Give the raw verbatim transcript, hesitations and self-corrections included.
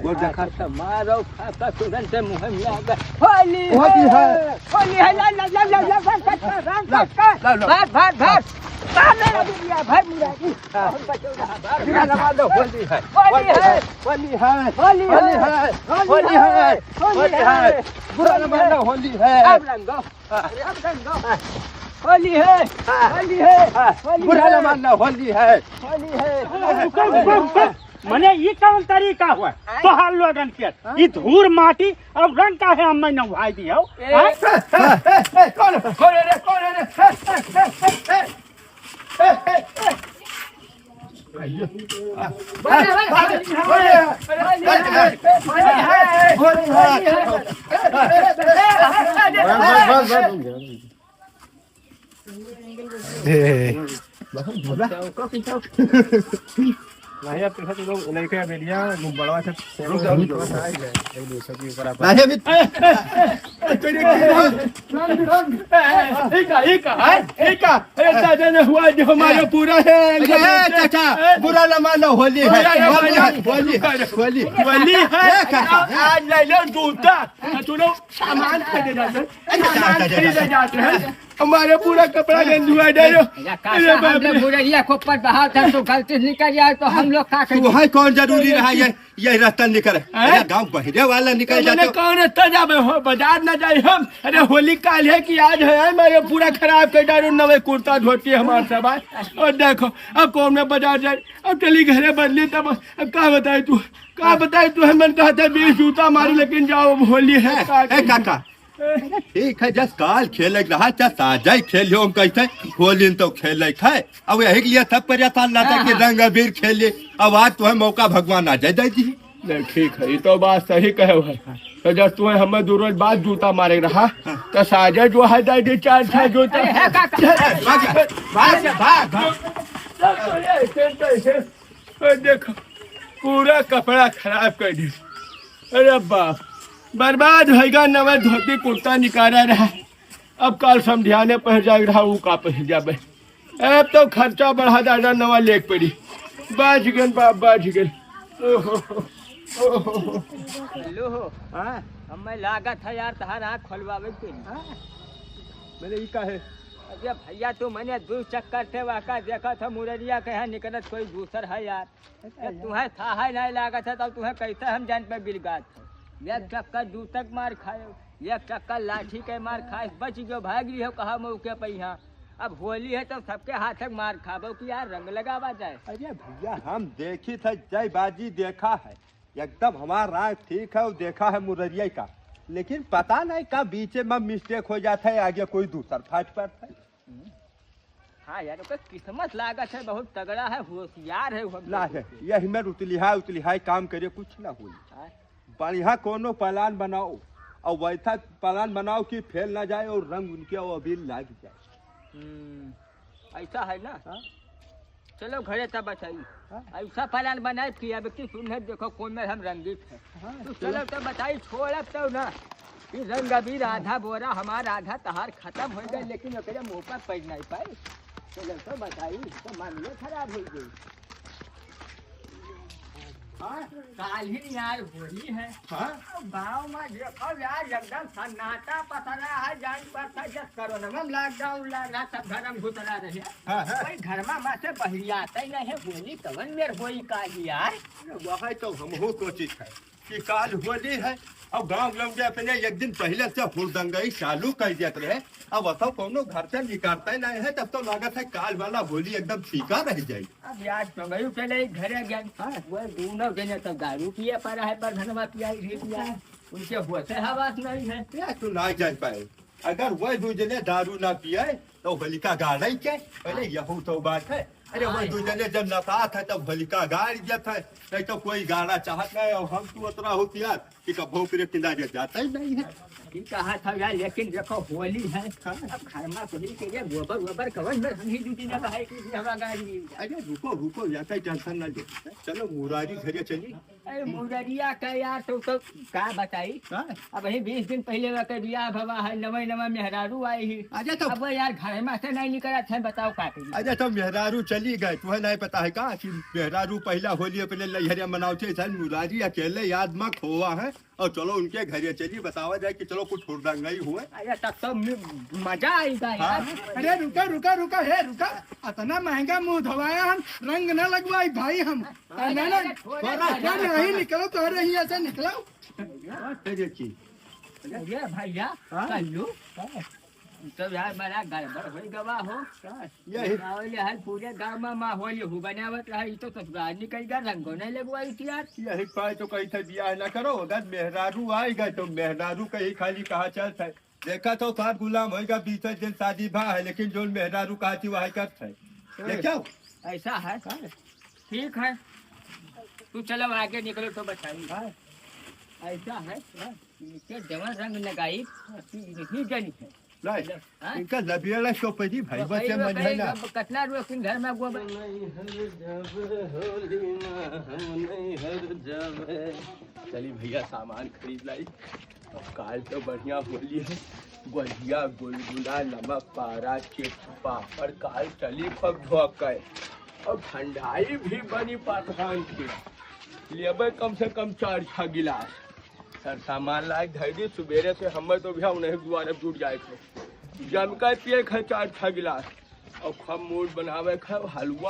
वो देखा। तो मारो, खा, खा, तुरंत से मुँह में आ गया। होली होली है। है। होली है, ला, ला, ला। ला, ला, ला। भाग, भाग, भाग। भाग, मेरा बिटिया, भाग, मुरारी। हाँ। हम बचो रहा, भाग। बुरा न मानो, होली है। होली है। होली है। होली है। होली है। होली है। होली है। होली है। बुरा न मानो, होली है। अब रंगो। हाँ। अरे, अब रंगो। हाँ। होली है। हाँ। होली है। हाँ। होली बुरा है। न मानो, होली है। होली है। रुको, रुको, रुको। मने, ई कौन तरीका हुआ? आय। तोहार लोगन के? हाँ। ई धूर माटी और रंग काहे हमें नवाई दियो? ए। हाँ? ए, ए, ए, ए, कौन है? कौन है रे? कौन है रे? ए, ए, ए, ए, ए। ए, ए, ए। ए। नहीं, अब तो सब लोग लेके आ बेलिया, बड़वा सब रुक जाओ, रुक जाओ। नहीं, अभी ए, ए, ए, ए, तेरे की रंग, रंग, रंग। ए, ए, ए, ए, का, ए, का, ए, ए, का? अरे, दादा ने हुआ जो हमारे पूरा है। अरे, ए, चाचा, ए, बुरा न मानो, होली है, बुरा न होली मानो। है, होली, होली। होली है। ए, चाचा। आज ले लो जूता, तू लोग सामान खरीदे जाते। अरे, सामान खरीदे जाते हैं। हमारे पूरा कपड़ा गंजुआ डालो। या का अरे साहब बाप ने रे। मुरैया को पर बहाव था तो गलती निकल जाए तो हम लोग का तू करें? है कौन जरूरी रहा ये, ये रास्ता निकल? हैं? अरे गाँव बहिरे वाला निकल तो जाते। कौन रास्ता जाबे हो? बाजार न जाए हम। अरे होली काल है कि आज है, हमारे पूरा खराब कर डालो, नवे कुर्ता धोती हमारे सब है। और देखो, अब कौन में बाजार जाए, अब चली घरे बदली तब, अब का बताए तू, का बताए तू, हम मन कहते बीस जूता मारी, लेकिन जाओ अब होली है, ए, का ए, करी? काका, ठीक है, जस काल खेले के रहा, चाहे साजय खेलियो, हम कहते होली तो खेले के है। अब यही के लिए सब परेशान रहता कि हाँ। रंग अबीर खेलिए। अब आज तो है मौका, भगवान आ जाए, दे दी। नहीं, ठीक है, ये तो बात सही कहे हो। तो जब तुम्हें हमें दो रोज बाद जूता मारे रहा, तो साजय जो है, दे दी चार छह जूता। अरे, है काका। भाग, भाग, भाग, भाग। अरे, देखो, पूरा कपड़ा खराब कर दी। अरे बाप, बर्बाद होइगा, नवा धोती कुर्ता निकाला रहा। अब काल समझियाने पहन जाए रहा, ऊ का पहन जाबे। अब तो खर्चा बढ़ा दादा, नवा लेके पड़ी। बाज गन बाप, बाज गन। ओहो, ओहो। हेलो। हाँ? हमें लागत है यार, तहार आँख खोलवावे के लिए। हाँ? मैंने ई का है? अरे भैया, तू मने दू चक्कर से वाका देखत है, मुररिया के यहाँ निकलत कोई दूसर है यार। अच्छा, जब तुम्हें था है नहीं लागत है, तब तुम्हें कैसे हम जान पे बिलगात है? एक चक्कर जूतक मार खाए, एक चक्कर लाठी के मार खाए, बच गयो, भाग रही हो कहा मौके पे यहाँ। अब होली है तो सबके हाथ मार खाबो कि यार रंग लगावा जाए। अरे भैया, हम देखी थे, जय बाजी देखा है, एकदम हमार राय ठीक है, वो देखा है मुररिया का, लेकिन पता नहीं का बीचे में मिस्टेक हो जाता है, आगे कोई दूसर फाट पड़ता है। हाँ यार, ओकर किस्मत लागत है, बहुत तगड़ा है, होशियार है वो। ना है, यही में उतलिहाय उतलिहाय काम करे, कुछ ना होई। हाँ। बढ़िया कोनो प्लान बनाओ, और वैसा प्लान बनाओ कि फेल ना जाए और रंग उनके वो अबीर लाग जाए। हम्म, ऐसा है ना? हाँ। चलो घरे तब बताई। हाँ। ऐसा प्लान बनाए कि अब की सुन है, देखो कौन में हम रंगीत है। हाँ, तू चलो। चलो तब बताई, छोड़ अब तो ना। ई रंग अबीर आधा बोरा हमार, आधा तहार खत्म हो गए, लेकिन ओकरे मुंह पर पड़ नहीं पाए। चलो तो बताई, तो मामले खराब हो गए। हाँ, काल ही यार होली है। हाँ? अब गाँव में देखो यार, एकदम सन्नाटा पसरा है, जान पड़ता है, जब कोरोना में lockdown लग रहा, सब घर में घुसरा रहे। हाँ, हाँ। कोई घर में, में से बहरियाता ही नहीं है, होली कवन मेर होई काल यार? अरे, वही तो हमहू सोचित है कि काल होली है, अब गाँव लौंडे अपने एक दिन पहले से हुड़दंगई चालू कर देत रहे। अब असो कौनो घर से निकलते नहीं है, तब तो लागत है काल वाला होली एकदम फीका रह जाई। अब यार, तो गयू चले घरे गए। हाँ। वो दोनों जने तो दारू पिए पड़ा है, पर धनवा पिया ही पिया है। उनके होश हवास नहीं है। यार, तू ना जान पाए। अगर वह दू जने दारू ना पिए, तो होलिका गाड़े के? अरे, यहू तो बात है। अरे, वह हाँ। दू जने जब नसात है, तब होलिका गाड़ देत है। नहीं तो कोई गाड़ा चाहत नहीं, और हम तू उतरा होत यार। कि कभो ओकरे किनारे जाता ही नहीं है। ठीक कहा था यार, लेकिन देखो, होली है। हाँ। अब घर में सही के लिए गोबर वोबर कवन में हम ही दू दिन रहा है कि हवा गाड़ी। अरे रुको, रुको, ज्यादा tension ना लो। चलो, मुरारी घरे चली। अरे मुररिया का यार, तो, तो का बताई? हाँ? अब यही बीस दिन पहिले ओकर बियाह भवा है, नवे नवे मेहरारू आई ही। अच्छा तो अब यार घर में से नहीं निकलत है, बताओ का करी? अच्छा तो मेहरारू चली गए, तुम्हें नहीं पता है का कि मेहरारू पहला होली अपने नैहरिया मनावते सन, मुरारी अकेले याद मत होवा है। और चलो उनके घरे चली, बतावा जाए कि चलो कुछ हुड़दंगई हुए। अरे तब तो मि-, मजा आएगा यार। हाँ। अरे रुका रुका रुका, हे रुका, इतना महंगा मुंह धोवाया हम, रंग ना लगवाई भाई हम। अरे, ना, ना, अरे, थोड़ा थोड़ा अरे सा नहीं निकलो तो, अरे यहाँ से निकलो। अरे की? अरे भैया, हाँ? कल्लू, तो यार बड़ा गड़बड़ हो गवा हो। यही। माहौल है, पूरे गांव में माहौल यहू बनावत रहा, ई तो ससुराल निकल गया, रंगो नहीं लगवाई थी यार। यही पाए तो कही थे बियाह ना करो, अगर मेहरारू आएगा तो मेहरारू कही खाली कहा चल थे। देखा तो सात गुलाम होएगा, बीस दिन शादी भा है, लेकिन जो मेहरारू कहा थी वही करत है। देखो। ऐसा है? हाँ। ठीक है, तू चलो आगे निकलो तो बताइए। हाँ। ऐसा है? हाँ। इनके जवन रंग लगाई, नहीं जानी है। नहीं, हाँ? इनका लबियाला चौपड़ी भाई, तो बस ये भाई, मन है भाई, ना। अब कितना रुपया फिर घर में गोबर? नैहर जाबे होली में हम नैहर जाबे। चली भैया, सामान खरीद लाई। अब काल तो बढ़िया होली है, गुजिया, गुलगुला, नमक पारा, चिप्स, पापड़, काल चली खूब धोके। और ठंडाई भी बनी पकवान के, लेबे कम से कम चार छह गिलास। सर सामान लाए धर दी, सुबेरे से हमें तो भैया उन्हें दुआरे जुट जाए थे, जम के पिए खे चार छह गिलास। और खूब मूड बनावे खे, हलवा